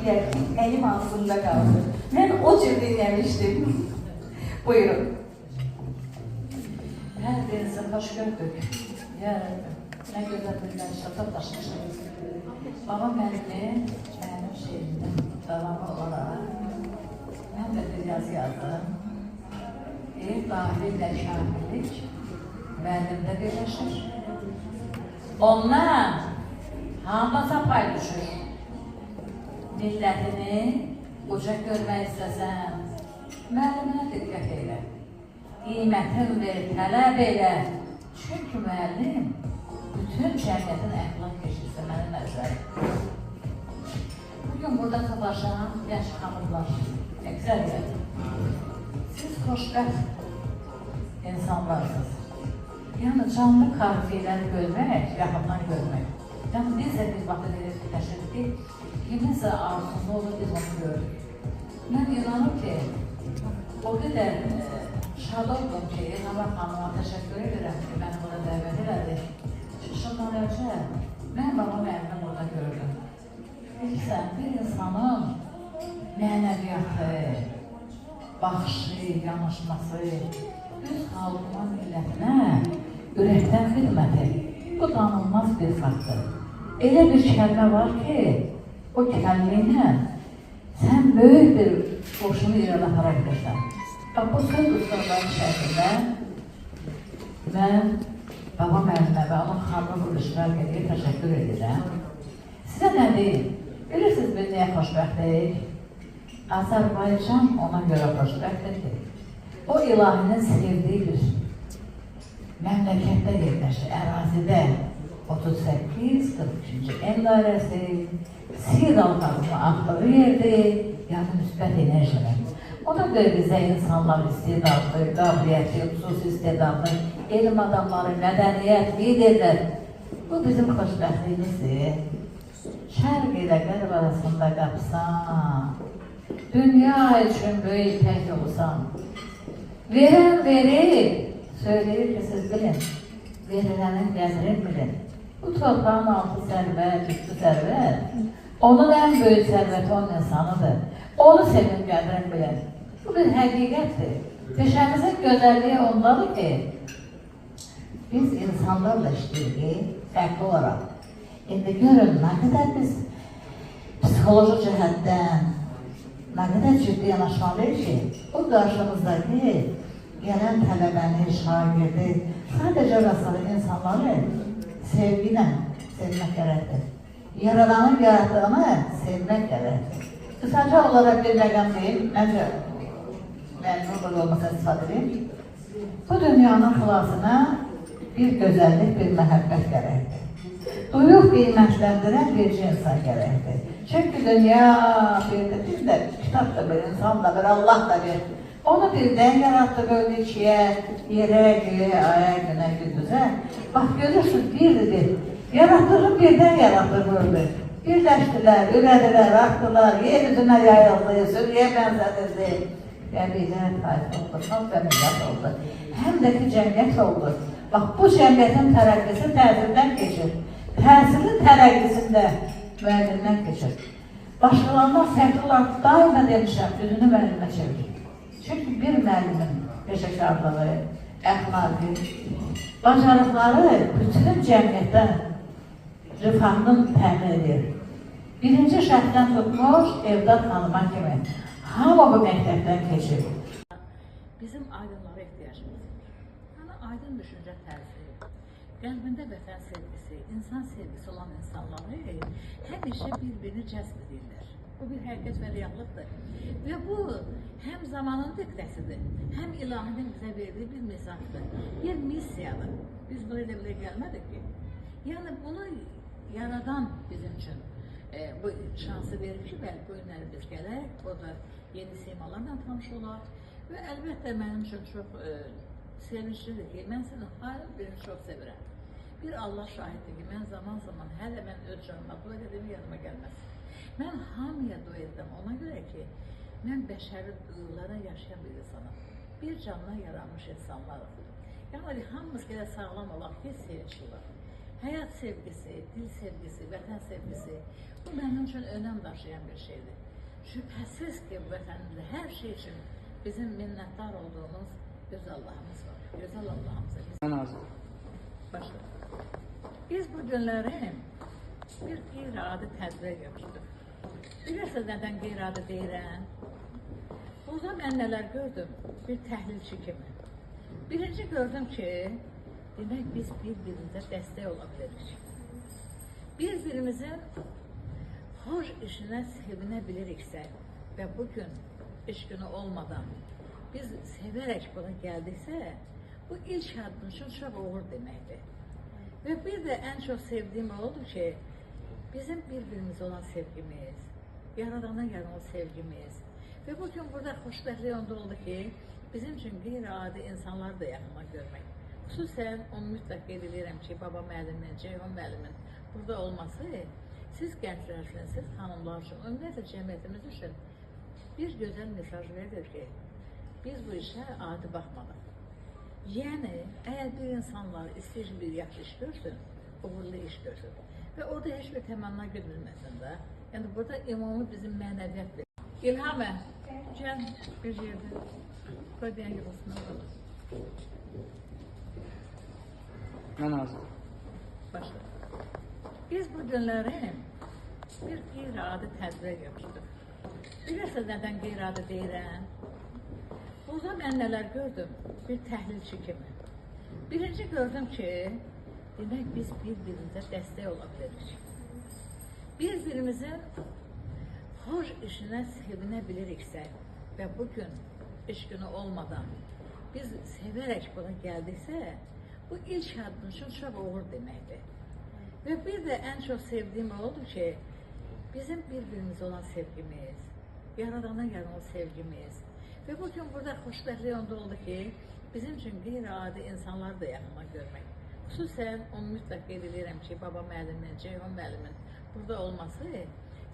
Elim ağzımda kaldı. Ben o cür dinlemiştim. Buyurun. Hər birinizi xoş gördük. Ya Rəbbim, nə gözəl bir məclisə toplaşmışsınız. Baba müəllim mənim şeirimin davamı olaraq mən də bir yazı yazdım. Deyir, dahi ilə kamillik müəllimdə birləşir. Ondan hamısa pay düşür. Millətini uca görmək istəsən, müəlliminə diqqət elə. Qiymətin ver, tələb elə. Çünki müəllim bütün cəmiyyətin əxlaq keşişi mənim nəzərim. Bugün burada toplaşan gənc xanımlar, əksəriyyət. Siz xoşbəxt insanlarsınız. Yəni canlı kafirləri görmək, yaxından görmək. Yəni biz də bir vaxt elə fikirləşirdik ki, kiminsə arzusunda olur, biz onu gördük. Mən inanım ki, o qədər şad oldum ki, Elnara xanıma təşəkkür edirəm ki, məni bura dəvət elədi. Çıxışımdan öncə mən baba müəllimi burada gördüm. Bilirsən, bir insanın mənəviyyatı, baxışı, yanaşması, öz xalqına, millətinə ürəkdən xidməti, bu danılmaz bir faktdır. Elə bir kəlmə var ki, o kəlmə ilə sən böyük bir qoşunu irəli apara bilirsən. Bax, bu söz ustaların şəklində mən baba müəllimə və onun xanımı bu iştirak edir, təşəkkür edirəm. Sizə nə deyim? Bilirsiniz biz niyə xoşbəxtəyik? Azərbaycan ona görə xoşbəxtdir ki, o ilahinin sevdiyi bir məmləkətdə yerləşir, ərazidə 38-43-cü en dairəsi, sil dalgasının axdığı yerdir, yəni müsbət enerjilər. Ona görə bizə insanlar istedadlı, qabiliyyətli, xüsusi istedadlı, elm adamları, mədəniyyət, liderlər. Bu bizim xoşbəxtliyimizdir. Şərq ilə qərb arasında qapsan, dünya üçün böyük ipək olsan, verən verir, söyləyir ki, siz bilin, verilənin qədrini bilin. Bu torpağın altı sərvət, üstü sərvət, onun ən böyük sərvəti onun insanıdır. Onu sevin, qədrini bilin. Bu bir həqiqətdir. Peşəmizin gözəlliyi ondadır ki, biz insanlarla işləyirik, fərqli olaraq. İndi görün, nə qədər biz psixoloji cəhətdən, nə qədər ciddi yanaşmalıyıq ki, o qarşımızdakı gələn tələbəni, şagirdi, sadəcə rastladığı insanları sevgi ilə sevmək gərəkdir. Yaradanın yaratdığını sevmək gərəkdir. Qısaca olaraq bir rəqəm deyim, məncə müəllimin burada olmasa istifadə edeyim. Bu dünyanın xilasına bir gözəllik, bir məhəbbət gərəkdir. Duyuq qiymətləndirən bircə insan gərəkdir. Çünki dünya bir də, bir də kitab da bir, insan da bir, Allah da bir. Onu birdən yaratdı böyle ikiye, yerə, göyə, aya, günə, gündüzə. Bax görürsünüz, birdir. Yaratdığı birdən yaratdı böyle. Birləşdilər, ürədilər, artdılar, yer üzünə yayıldı, sürüyə bənzədildi. Qəbilə, tayfa oldu, xalq və millət oldu. Həm də ki, cəmiyyət oldu. Bax, bu cəmiyyətin tərəqqisi təhsildən keçir. Təhsilin tərəqqisində müəllimdən keçir. Başqalarından fərqli olaraq daima demişəm, üzünü müəllimə çevirir. Çünki bir müəllimin peşəkarlığı, əxlaqı, bacarıqları bütün cəmiyyətdə rifahını təmin edir. Birinci şərtdən tutmuş Evdar xanıma kimi. Hamı bu məktəbdən keçir. Bizim aydınlara ehtiyacımız var. Yəni aydın düşüncə tərzi, qəlbində vətən sevgisi, insan sevgisi olan insanları həmişə bir-birini cəzb edirlər. Bu bir həqiqət və reallıqdır. Və bu həm zamanın diktəsidir, həm ilahinin bizə verdiyi bir mesajdır, bir missiyadır. Biz buraya elə belə gəlmədik ki. Yəni bunu yaradan bizim üçün bu şansı verir ki, bəli, bu günləri biz gələk, orada yeni simalarla tanış olaq və əlbəttə mənim üçün çox sevinclidir ki, mən sizin hər birini çox sevirəm. Bir Allah şahiddir ki, mən zaman-zaman hələ mən öz canıma dua edədiyim yadıma gəlməz. Mən hamıya dua edirəm ona görə ki, mən bəşəri duyğulara yaşayan bir insanam. Bir candan yaranmış insanlarıq. Yəni hamımız belə sağlam olaq ki, sevinçli olaq. Həyat sevgisi, dil sevgisi, vətən sevgisi bu mənim üçün önəm daşıyan bir şeydir. Şübhəsiz ki, vətənimizdə hər şey üçün bizim minnətdar olduğumuz gözəl Allahımız var. Gözəl Allahımıza biz... Mən hazır. Başla. Biz bu günləri bir qeyri-adi tədbirə yapışdıq. Bilirsiniz nədən qeyri-adi deyirəm? Burada mən nələr gördüm bir təhlilçi kimi. Birinci gördüm ki, demək biz bir-birimizə dəstək ola bilirik. Bir-birimizin xoş işinə sevinə biliriksə və bugün iş günü olmadan biz sevərək buna gəldiksə, bu ilk addım üçün çox uğur deməkdir. Və bir də ən çox sevdiyim oldu ki, bizim bir-birimizə olan sevgimiz, Yaradana olan sevgimiz və bugün burada xoşbəxtlik onda oldu ki, bizim üçün qeyri-adi insanları da yaxından görmək. Xüsusən onu mütləq qeyd edirəm ki, Baba müəllimin, Ceyhun müəllimin burada olması siz gənclər üçün, siz xanımlar üçün, ümumiyyətlə cəmiyyətimiz üçün bir gözəl mesaj verir ki, biz bu işə adi baxmadıq. Yəni, əgər bir insanlar istəyir bir yaxşı iş görsün, uğurlu iş görsün və orada heç bir təmanna güdülməsin də. Yəni, burada ümumi bizim mənəviyyət verir. İlhamə, gəl bir yerdə, qoy deyən yığılsın orada. Mən hazır. Başla. Biz bu günləri bir qeyri-adi tədbirə yapışdıq. Bilirsiniz nədən qeyri-adi deyirəm? Burada mən nələr gördüm bir təhlilçi kimi. Birinci gördüm ki, demək biz bir-birimizə dəstək ola bilirik. Bir-birimizin xoş işinə sevinə biliriksə və bugün iş günü olmadan biz sevərək buna gəldiksə, bu ilk addım üçün çox uğur deməkdir. Və bir də ən çox sevdiyim oldu ki, bizim bir-birimizə olan sevgimiz, Yaradana olan sevgimiz və bugün burada xoşbəxtlik onda oldu ki, bizim üçün qeyri-adi insanları da yaxından görmək. Xüsusən onu mütləq qeyd edirəm ki, Baba müəllimin, Ceyhun müəllimin burada olması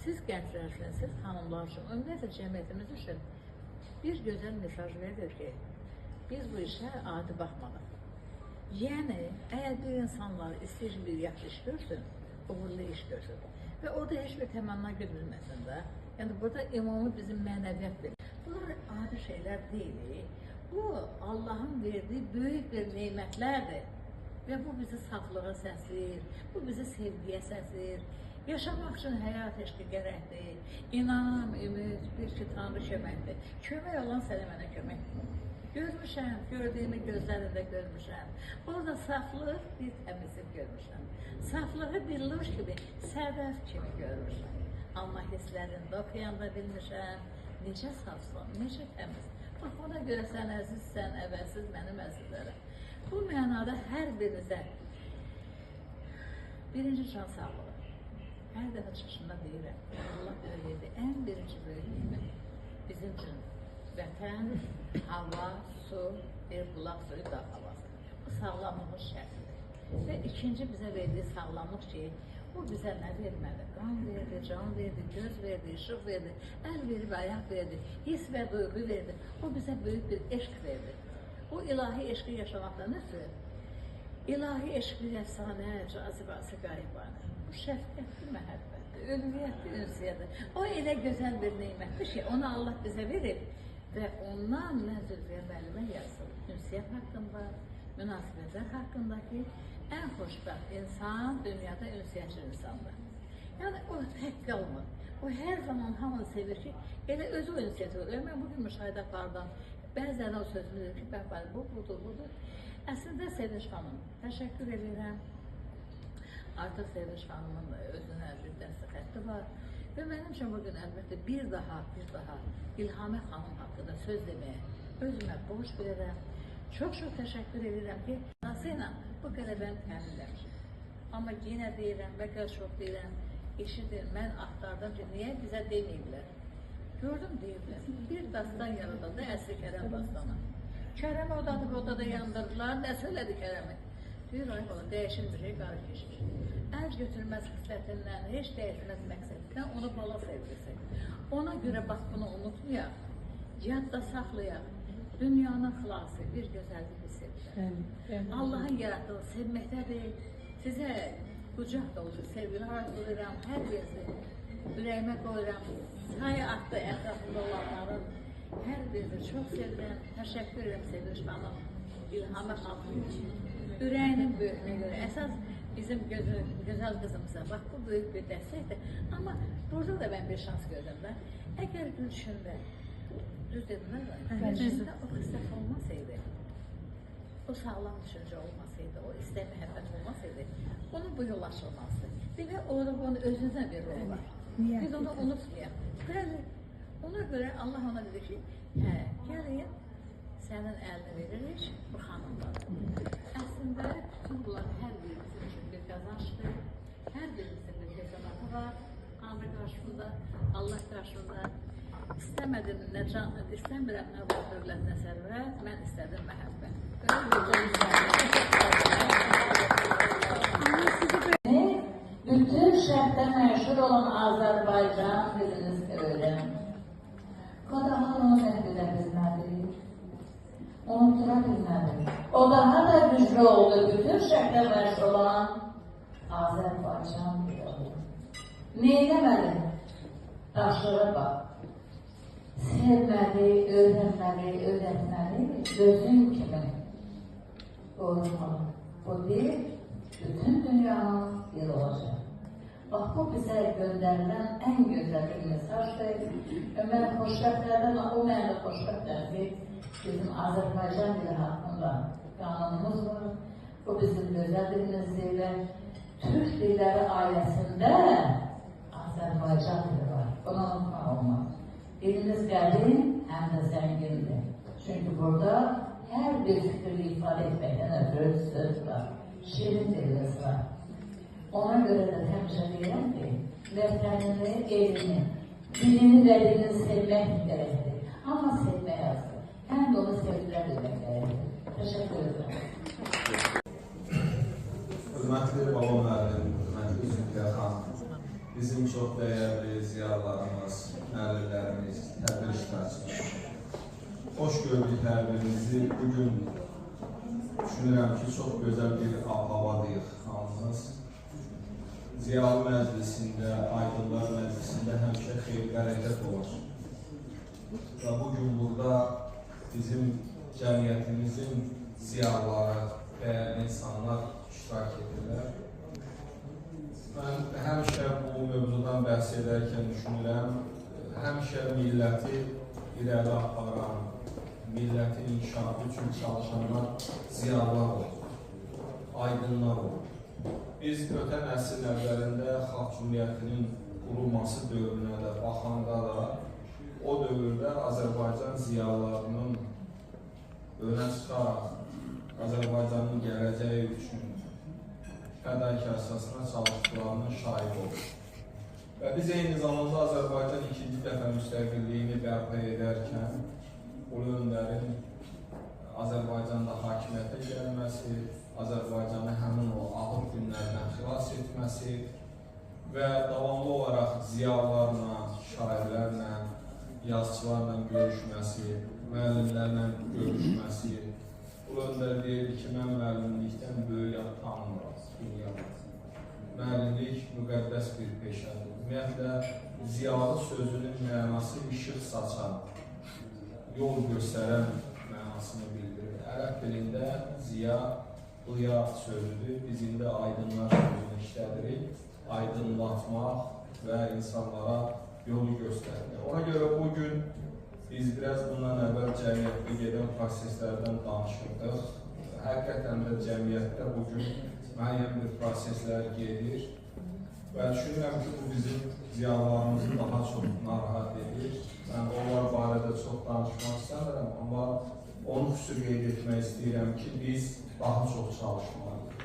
siz gənclər üçün, siz xanımlar üçün, ümumiyyətlə cəmiyyətimiz üçün bir gözəl mesaj verir ki, biz bu işə adi baxmadıq. Yəni, əgər bir insanlar istəyir bir yaxşı iş görsün, uğurlu iş görsün və orada heç bir təmanna güdülməsin də. Yəni, burada ümumi bizim mənəviyyət verir. Bunlar adi şeylər deyil. Bu, Allahın verdiyi böyük bir nemətlərdir. Və bu bizi saflığa səsləyir, bu bizi sevgiyə səsləyir. Yaşamaq üçün həyat eşqi gərəkdir. İnam, ümid, bir ki, Tanrı köməkdir. Kömək olan sənə mənə köməkdir. Görmüşəm, gördüyümü gözlərində görmüşəm. Orada saflıq, bir təmizlik görmüşəm. Saflığı billur kimi, sədəf kimi görmüşəm. Amma hisslərində oxuyanda bilmişəm, necə safsan, necə təmiz. Bax, ona görə sən əzizsən, əvəzsiz mənim əzizlərəm. Bu mənada hər birinizə birinci can sağlığı. Hər dəfə çıxışımda deyirəm, Allah belə verdi, ən birinci böyük nemət bizim üçün vətən, hava, su, bir bulaq suyu, dağ havası. Bu sağlamlığın şərtidir. Və ikinci bizə verdiyi sağlamlıq ki, o bizə nə vermədi? Qan verdi, can verdi, göz verdi, işıq verdi, əl verib, ayaq verdi, his və duyğu verdi. O bizə böyük bir eşq verdi. O ilahi eşqi yaşamaqdan ötürü, ilahi eşq bir əfsanə, cazibəsi qayıbanə. Bu şəfqətli məhəbbətdir, ülviyyətli ünsiyyətdir. O elə gözəl bir nemətdir ki, onu Allah bizə verib və ondan mən Zülfiyə müəllimə yazsın. Ünsiyyət haqqında, münasibətlər haqqındakı ən xoşbəxt insan dünyada ünsiyyətçi insandır. Yəni, o tək qalmır. O hər zaman hamını sevir ki, elə özü o ünsiyyəti olur. Mən bugün müşahidə apardım. Bəzən o sözümü deyir ki, bəh, bəh, bu, budur, budur. Əslində Sevinç xanım, təşəkkür edirəm. Artıq Sevinç xanımın özünə bir dəstə xətti var. Və mənim üçün bugün əlbəttə bir daha İlhamə xanım haqqında söz deməyə özümə borc bilirəm. Çox-çox təşəkkür edirəm ki, anası ilə bu qələbəni təminləmişim. Amma yenə deyirəm, bəlkə çox deyirəm, eşidir, mən axtardım ki, niyə bizə deməyiblər? Gördüm, deyiblər. Bir dastan yaradıldı, Əsri Kərəm dastanı. Kərəmi odada yandırdılar, nə söylədi Kərəmi? Deyir, ay bala, dəyişilmir, qarı keçir. Əl götürməz xislətindən, heç dəyişməz məqsədindən onu bala sevgisi. Ona görə bax bunu unutmayaq, yadda saxlayaq. Dünyanın xilası bir gözəllik bir sevgidir. Allahın yaratdığı sevməkdədir, Sizə qucaq dolusu sevgilər arzulayıram. Hər birinizi ürəyimə qoyuram. Sayı artdı ətrafında olanların. Hər birinizi çox sevirəm. Təşəkkür edirəm Sevinç xanım, İlhamə xanım. Ürəyinin böyüyünə görə. Əsas bizim gözəl qızımıza. Bax, bu böyük bir dəstəkdir. Amma burada da mən bir şans gördüm də. Əgər Gülşündə, düz dedim də, Gülşündə o xislət olmasaydı, o sağlam düşüncə olmasaydı, o istək məhəbbət olmasaydı, onun bu yol açılmazdı. Demək, orada onun özünüzə bir rol var. Biz onu unutmayaq. Bəli, ona görə Allah ona dedi ki, hə, gəlin, sənin əlini veririk bu xanımlara. Əslində, bütün bunlar hər birimizin üçün bir qazancdır. Hər birimizin bir hesabatı var. Tanrı qarşısında, Allah qarşısında. İstəmədim nə can, istəmirəm nə var dövlət, nə sərvət, mən istədim məhəbbət. Bütün şərqdə məşhur olan Azərbaycan diliniz öyrən. O daha onu məhv edə bilmədi, unuttura bilmədi. O daha da güclü oldu. Bütün şərqdə məşhur olan Azərbaycan dili oldu. Neyləməli? Daşlara bax. Sevməli, öyrənməli, öyrətməli, gözün kimi qorumalı. Bu dil bütün dünyanın dili olacaq. Bax, bu bizə göndərilən ən gözəl bir mesajdır. Və mən xoşbəxtlərdən, o mənə xoşbəxtlər ki, bizim Azərbaycan dili haqqında qanunumuz var. Bu bizim gözəl dilimizdir və Türk dilləri ailəsində Azərbaycan dili var. Bunu unutmaq olmaz. Dilimiz qədim, həm də zəngindir. Çünki burada hər bir fikri ifadə etməkdən ötürü söz var. Şirin dilimiz var. Ona görə də həmişə deyirəm ki, vətənini, elini, dilini və dilini sevmək gərəkdir. Amma sevmək azdır. Həm də onu sevdirə bilmək gərəkdir. Təşəkkür edirəm. Hörmətli Baba müəllim, hörmətli Zülfiyə xanım, bizim çox dəyərli ziyalılarımız, müəllimlərimiz, tədbir iştirakçıları. Xoş gördük hər birinizi. Bugün düşünürəm ki, çox gözəl bir ab-havadayıq hamımız. Ziyalı məclisində, aydınlar məclisində həmişə xeyir bərəkət olur. Və bugün burada bizim cəmiyyətimizin ziyalıları, dəyərli insanlar iştirak edirlər. Mən həmişə bu mövzudan bəhs edərkən düşünürəm, həmişə milləti irəli aparan, millətin inkişafı üçün çalışanlar ziyalılar olur, aydınlar olur. Biz ötən əsrin əvvəlində Xalq Cümhuriyyətinin qurulması dövrünə də baxanda da o dövrdə Azərbaycan ziyalılarının önə çıxaraq Azərbaycanın gələcəyi üçün fədakarcasına çalışdıqlarının şahidi olduq. Və biz eyni zamanda Azərbaycan ikinci dəfə müstəqilliyini bərpa edərkən Ulu Öndərin Azərbaycanda hakimiyyətə gəlməsi, Azərbaycanı həmin o ağır günlərdən xilas etməsi və davamlı olaraq ziyalılarla, şairlərlə, yazıçılarla görüşməsi, müəllimlərlə görüşməsi. Ulu Öndər deyirdi ki, mən müəllimlikdən böyük ad tanımıram dünyada. Müəllimlik müqəddəs bir peşədir. Ümumiyyətlə, ziyalı sözünün mənası işıq saçan, yol göstərən mənasını bildirir. Ərəb dilində ziya, lıya sözüdür. Biz indi aydınlar sözünü işlədirik. Aydınlatmaq və insanlara yolu göstərmək. Ona görə bugün biz biraz bundan əvvəl cəmiyyətdə gedən proseslərdən danışırdıq. Həqiqətən də cəmiyyətdə bugün müəyyən bir proseslər gedir və düşünürəm ki, bu bizim ziyalılarımızı daha çox narahat edir. Mən onlar barədə çox danışmaq istəmirəm, amma onu xüsusi qeyd etmək istəyirəm ki, biz daha çox çalışmalıyıq.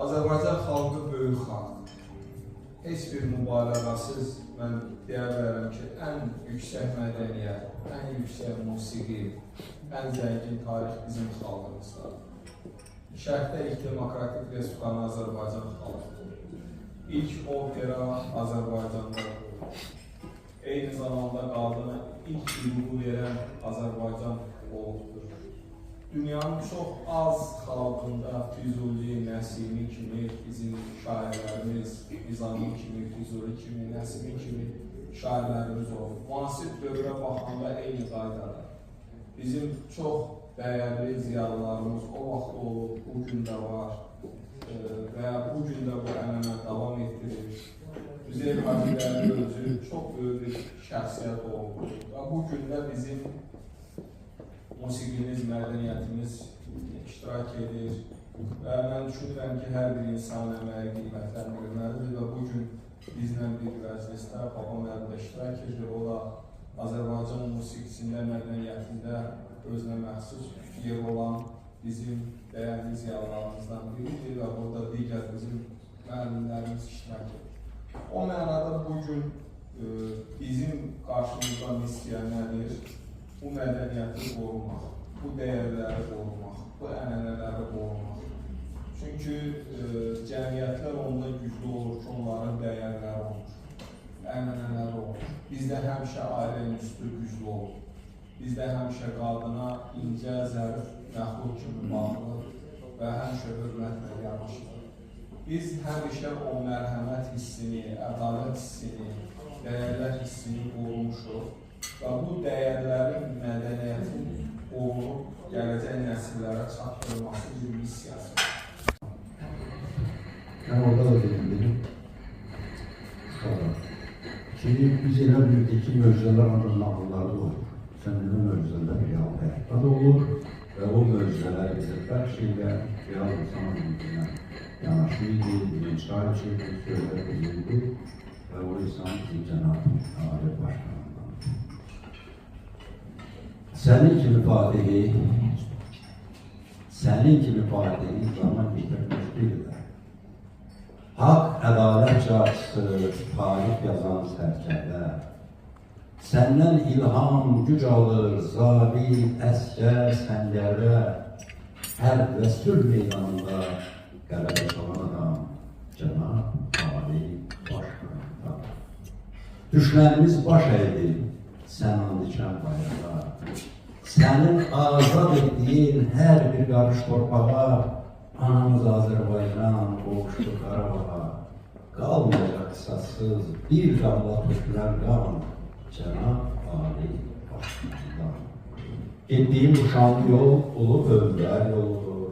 Azərbaycan xalqı böyük xalqdır. Heç bir mübaliğəsiz mən deyə bilərəm ki, ən yüksək mədəniyyət, ən yüksək musiqi, ən zəngin tarix bizim xalqımızdadır. Şərqdə ilk demokratik respublikanı Azərbaycan xalqıdır. İlk opera Azərbaycanda qurulur. Eyni zamanda qadına ilk hüququ verən Azərbaycan olubdur. Dünyanın çox az xalqında Füzuli, Nəsimi kimi bizim şairlərimiz, Nizami kimi, Füzuli kimi, Nəsimi kimi şairlərimiz olub. Müasir dövrə baxanda eyni qaydada. Bizim çox dəyərli ziyalılarımız o vaxt olub, bu gün də var və bu gün də bu ənənə davam etdirir. Üzeyir Hacıbəyli özü çox böyük bir şəxsiyyət oldu və bu gün də bizim musiqimiz, mədəniyyətimiz iştirak edir və mən düşünürəm ki, hər bir insanın əməyi qiymətləndirilməlidir və bu gün bizlə bir məclisdə Baba müəllim də iştirak edir. O da Azərbaycan musiqisində, mədəniyyətində özünə məxsus yer olan bizim dəyərli ziyalılarımızdan biridir və burada digər bizim müəllimlərimiz iştirak edir. O mənada bugün bizim qarşımızda missiya nədir? Bu mədəniyyəti qorumaq, bu dəyərləri qorumaq, bu ənənələri qorumaq. Çünki cəmiyyətlər onda güclü olur ki, onların dəyərləri olur, ənənələri olur. Bizdə həmişə ailə institutu güclü olur. Bizdə həmişə qadına incə, zərif məxluq kimi baxılır və həmişə hörmətlə yanaşılır. Biz həmişə o mərhəmət hissini, ədalət hissini, dəyərlər hissini qorumuşuq və bu dəyərlərin, mədəniyyətin qorunub gələcək nəsillərə çatdırılması bir missiyasıdır. Mən orada da dedim, ki, biz elə bildik ki, möcüzələr ancaq nağıllarda olur. Sən demə möcüzələr real həyatda da olur və o möcüzələr bizə bəxş edən real insan hüququna yanaşı idi, çay içirdi, söhbət edirdi və o insan bizim cənab Ali Başkanından. Sənin kimi Fatihi, sənin kimi Fatihi zaman getirmiş bilirlər. Haqq, ədalət carçısı, tarix yazan sərkərdə, səndən ilham, güc alır, zabit, əsgər, səngərdə, hərb və sülh meydanında qələbə çalan adam, cənab Ali Başkomandan. Düşmənimiz baş əydi, sən and içən bayrağa, sənin azad etdiyin hər bir qarış torpağa, anamız Azərbaycan qovuşdu Qarabağa, qalmayacaq qısassız bir damla tökülən qan, cənab Ali Başkomandan. Getdiyin bu şanlı yol ulu öndər yoludur.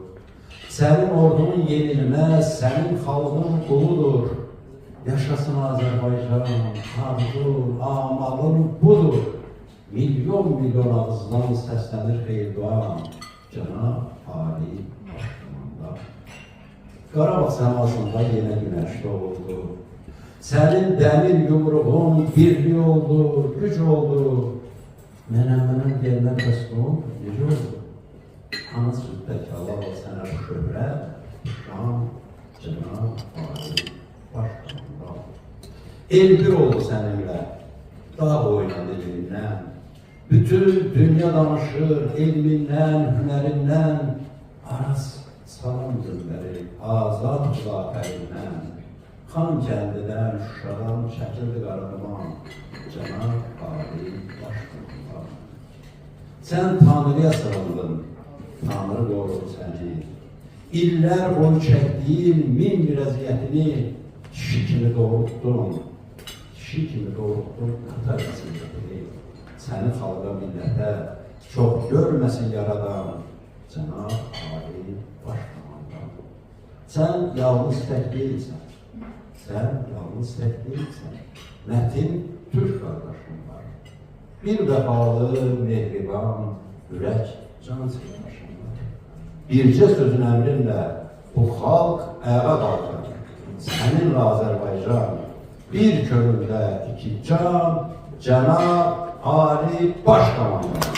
Sənin ordunun yenilməz, sənin xalqın quludur. Yaşasın Azərbaycan, arzu, amalın budur. Milyon milyon ağızdan səslənir xeyir duan, cənab Ali Başkomandan. Qarabağ səmasında yenə günəş doğuldu. Sənin dəmir yumruğun birlik oldu, güc oldu. Mənəm deyənlər bəs nə oldu, necə oldu? Ana süddəki Allah sənə bu şöhrət, şan, cənab Ali Başkomandan. El bir oldu səninlə, dağ oynadı elindən. Bütün dünya danışır elmindən, hünərindən. Araz salam göndərir azad xudafərindən. Xan kəndidən, Şuşadan çəkildi qara duman, cənab Ali Başkomandan. Sən Tanrıya sığındın, Tanrı qorudu səni. İllər boyu çəkdiyin min bir əziyyətini kişi kimi doğrultdun, kişi kimi doğrultdun qatar vəsiyyətini. Səni xalqa, millətə çox görməsin yaradan, cənab Ali Başkomandan. Sən yalnız tək deyilsən, sən yalnız tək deyilsən. Mətin türk qardaşın var. Bir vəfalı, mehriban, ürək can sirdaşın var. Bircə sözün əmrinlə bu xalq ayağa qalxar. Səninlə Azərbaycan, bir könüldə iki can, cənab Ali Başkomandan.